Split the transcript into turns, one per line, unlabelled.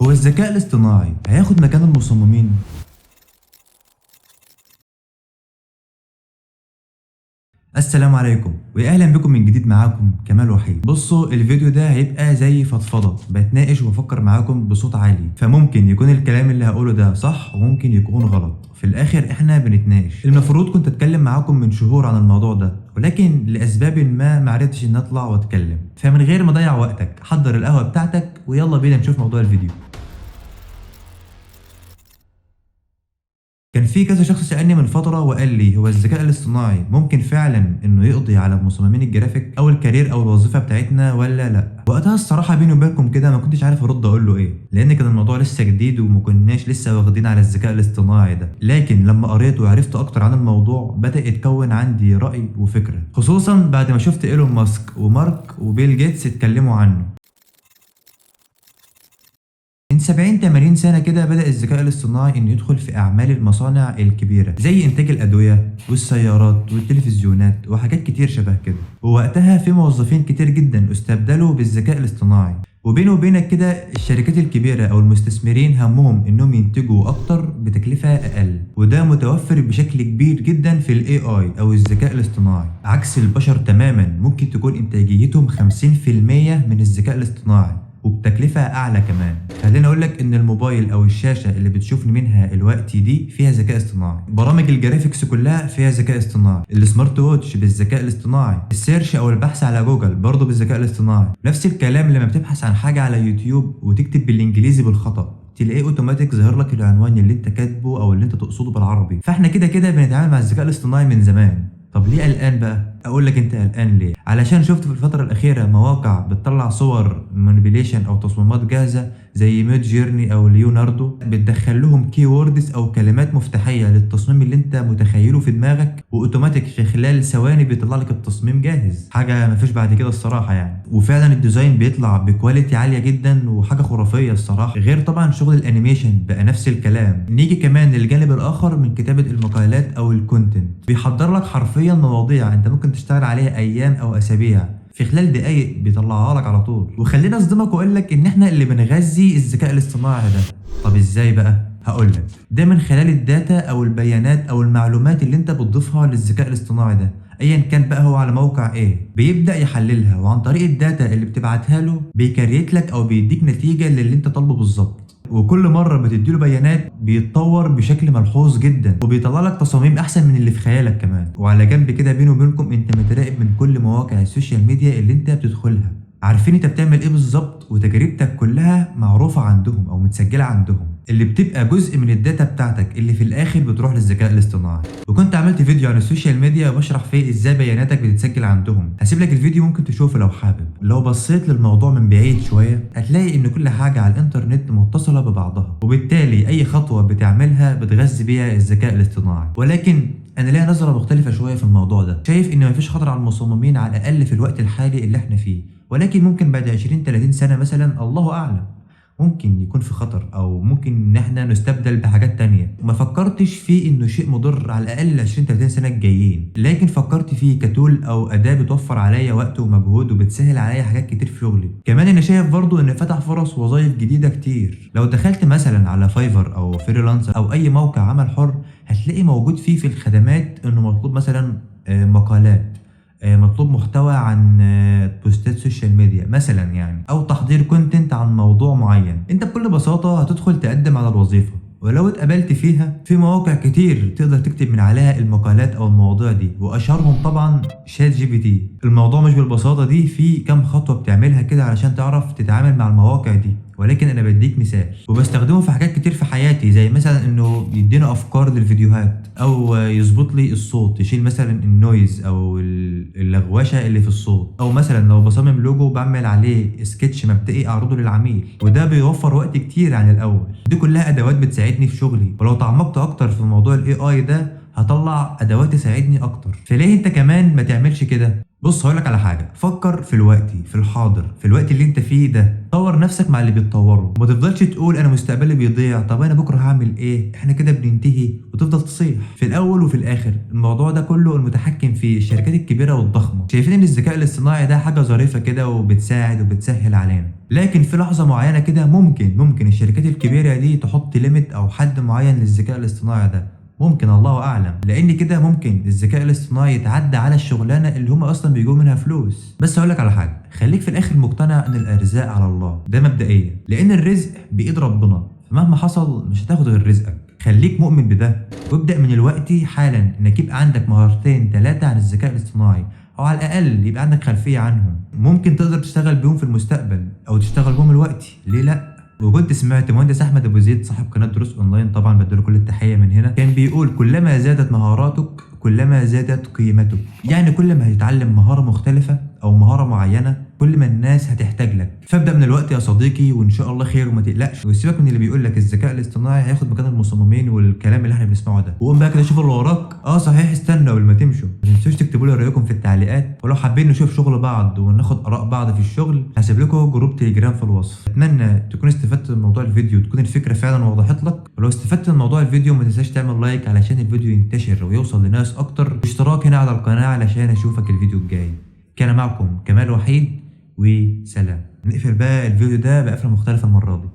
هو الذكاء الاصطناعي هياخد مكان المصممين؟ السلام عليكم واهلا بكم من جديد، معاكم كمال وحيد. بصوا، الفيديو ده هيبقى زي فضفضه، بتناقش وبفكر معاكم بصوت عالي، فممكن يكون الكلام اللي هقوله ده صح وممكن يكون غلط. في الاخر احنا بنتناقش. المفروض كنت اتكلم معاكم من شهور عن الموضوع ده، ولكن لاسباب ما معرفتش ان اطلع واتكلم. فمن غير ما اضيع وقتك، حضر القهوة بتاعتك ويلا بينا نشوف موضوع الفيديو. كان في كذا شخص سألني من فترة وقال لي: هو الذكاء الاصطناعي ممكن فعلا انه يقضي على مصممين الجرافيك او ال career او الوظيفة بتاعتنا ولا لا؟ وقتها الصراحة بيني وبينكم كده ما كنتش عارف ارد اقول له ايه، لان كان الموضوع لسه جديد وما كناش لسه واخدين على الذكاء الاصطناعي ده. لكن لما قريت وعرفت اكتر عن الموضوع بدأ يتكون عندي رأي وفكرة، خصوصا بعد ما شفت ايلون ماسك ومارك وبيل جيتس اتكلموا عنه. من 70 80 سنة كده بدأ الذكاء الاصطناعي إنه يدخل في أعمال المصانع الكبيرة زي إنتاج الأدوية والسيارات والتلفزيونات وحاجات كتير شبه كده، ووقتها في موظفين كتير جدا استبدلوا بالذكاء الاصطناعي. وبيني وبينك كده الشركات الكبيرة أو المستثمرين همهم إنهم ينتجوا أكتر بتكلفة أقل، وده متوفر بشكل كبير جدا في ال AI أو الذكاء الاصطناعي، عكس البشر تماما. ممكن تكون إنتاجيتهم 50% من الذكاء الاصطناعي وبتكلفة أعلى كمان. خليني أقول لك إن الموبايل أو الشاشة اللي بتشوفني منها الوقت دي فيها ذكاء اصطناعي، برامج ال graphics كلها فيها ذكاء اصطناعي، ال smart watch بالذكاء الاصطناعي، ال search أو البحث على جوجل برضه بالذكاء الاصطناعي. نفس الكلام لما بتبحث عن حاجة على يوتيوب وتكتب بالإنجليزي بالخطأ تلاقيه اوتوماتيك ظاهر لك العنوان اللي انت كاتبه او اللي انت تقصده بالعربي. فاحنا كده كده بنتعامل مع الذكاء الاصطناعي من زمان. طب ليه قلقان بقى؟ اقول لك انت قلقان ليه؟ علشان شفت في الفترة الأخيرة مواقع بتطلع صور manipulation أو تصميمات جاهزة زي Midjourney أو ليوناردو، بتدخل لهم keywords أو كلمات مفتاحية للتصميم اللي انت متخيله في دماغك، واوتوماتيك في خلال ثواني بيطلع لك التصميم جاهز. حاجة مفيش بعد كده الصراحة يعني. وفعلا ال design بيطلع ب quality عالية جدا وحاجة خرافية الصراحة. غير طبعا شغل ال animation بقى نفس الكلام. نيجي كمان للجانب الآخر من كتابة المقالات أو ال content، بيحضر لك حرفيا مواضيع انت ممكن تشتغل عليها ايام او اسابيع، في خلال دقايق بيطلعها لك على طول. وخلينا اصدمك واقول لك ان احنا اللي بنغذي الذكاء الاصطناعي ده. طب ازاي بقى؟ هقول لك، ده من خلال ال data او البيانات او المعلومات اللي انت بتضيفها للذكاء الاصطناعي ده، ايا كان بقى هو على موقع ايه، بيبدا يحللها، وعن طريق ال data اللي بتبعتها له بي create لك او بيديك نتيجة للي انت طالبه بالظبط. وكل مرة بتديله بيانات بيتطور بشكل ملحوظ جدا، وبيطلع لك تصاميم احسن من اللي في خيالك كمان. وعلى جنب كده بيني وبينكم، انت متراقب من كل مواقع ال social media اللي انت بتدخلها، عارفين انت بتعمل ايه بالظبط، وتجربتك كلها معروفة عندهم او متسجلة عندهم، اللي بتبقى جزء من ال data بتاعتك اللي في الاخر بتروح للذكاء الاصطناعي. وكنت عملت فيديو عن ال social media بشرح فيه ازاي بياناتك بتتسجل عندهم، هسيب لك الفيديو ممكن تشوفه لو حابب. لو بصيت للموضوع من بعيد شوية هتلاقي ان كل حاجة على الانترنت متصلة ببعضها، وبالتالي اي خطوة بتعملها بتغذي بيها الذكاء الاصطناعي. ولكن انا ليا نظرة مختلفة شوية في الموضوع ده، شايف ان مفيش خطر على المصممين على الاقل في الوقت الحالي اللي احنا فيه، ولكن ممكن بعد 20 30 سنة مثلا الله اعلم ممكن يكون في خطر، او ممكن ان احنا نستبدل بحاجات تانية. ما فكرتش فيه انه شيء مضر على الاقل 20 30 سنة الجايين، لكن فكرت فيه ك tool او اداة بتوفر عليا وقت ومجهود وبتسهل عليا حاجات كتير في شغلي. كمان انا شايف برضو ان فتح فرص وظائف جديدة كتير. لو دخلت مثلا على Fiverr او Freelancer او اي موقع عمل حر هتلاقي موجود فيه في الخدمات انه مطلوب مثلا مقالات، مطلوب محتوى عن بوستات social media مثلا يعني، او تحضير content عن موضوع معين. انت بكل بساطة هتدخل تقدم على الوظيفة، ولو اتقبلت فيها في مواقع كتير تقدر تكتب من عليها المقالات او المواضيع دي، واشهرهم طبعا ChatGPT. الموضوع مش بالبساطة دي، في كام خطوة بتعملها كده علشان تعرف تتعامل مع المواقع دي، ولكن انا بديك مثال وبستخدمه في حاجات كتير في حياتي، زي مثلا انه يدينا افكار للفيديوهات، او يظبط لي الصوت، يشيل مثلا ال noise او اللغوشه اللي في الصوت، او مثلا لو بصمم لوجو بعمل عليه سكتش مبدئي اعرضه للعميل، وده بيوفر وقت كتير عن الاول. دي كلها ادوات بتساعدني في شغلي، ولو تعمقت اكتر في موضوع ال AI ده هطلع ادوات تساعدني اكتر. فليه انت كمان ما تعملش كده؟ بص هقولك على حاجة، فكر في الوقت، في الحاضر، في الوقت اللي انت فيه ده، طور نفسك مع اللي بيتطوروا. ما تفضلش تقول انا مستقبلي بيضيع، طب انا بكره هعمل ايه، احنا كده بننتهي، وتفضل تصيح. في الاول وفي الاخر الموضوع ده كله المتحكم فيه الشركات الكبيرة والضخمه، شايفين ان الذكاء الاصطناعي ده حاجة ظريفة كده وبتساعد وبتسهل علينا، لكن في لحظة معينة كده ممكن الشركات الكبيرة دي تحط limit او حد معين للذكاء الاصطناعي ده، ممكن، الله اعلم، لان كده ممكن الذكاء الاصطناعي يتعدى على الشغلانة اللي هم اصلا بيجيبوا منها فلوس. بس هقول لك على حاجة، خليك في الاخر مقتنع ان الارزاق على الله، ده مبدئيا، لان الرزق بايد ربنا، فمهما حصل مش هتاخد غير رزقك. خليك مؤمن بده، وابدا من الوقت حالا انك يبقى عندك مهارتين 3 عن الذكاء الاصطناعي، او على الاقل يبقى عندك خلفية عنهم، ممكن تقدر تشتغل بيهم في المستقبل او تشتغل بيهم الوقت، ليه لا؟ وكنت سمعت مهندس احمد ابو زيد صاحب قناة دروس اونلاين، طبعا بديله كل التحية من هنا، كان بيقول كلما زادت مهاراتك كلما زادت قيمتك. يعني كل ما هتتعلم مهارة مختلفة او مهارة معينة كل ما الناس هتحتاج لك. فابدا من الوقت يا صديقي، وان شاء الله خير وما تقلقش، وسيبك من اللي بيقول لك الذكاء الاصطناعي هياخد مكان المصممين والكلام اللي احنا بنسمعه ده، وقوم بقى كده شوف اللي وراك. صحيح، استنوا قبل ما تمشوا، ما تنسوش تكتبوا لي رايكم في التعليقات، ولو حابين نشوف شغل بعض وناخد اراء بعض في الشغل هسيب لكم group تليجرام في الوصف. اتمنى تكون استفدت من موضوع الفيديو، تكون الفكرة فعلا وضحت لك، ولو استفدت من موضوع الفيديو ما تنساش تعمل like علشان الفيديو ينتشر ويوصل لناس اكتر، واشتراك هنا على القناة علشان اشوفك الفيديو الجاي. كان معكم كمال وحيد، وسلام. نقفل بقى الفيديو ده بقفله مختلفة المرة دي.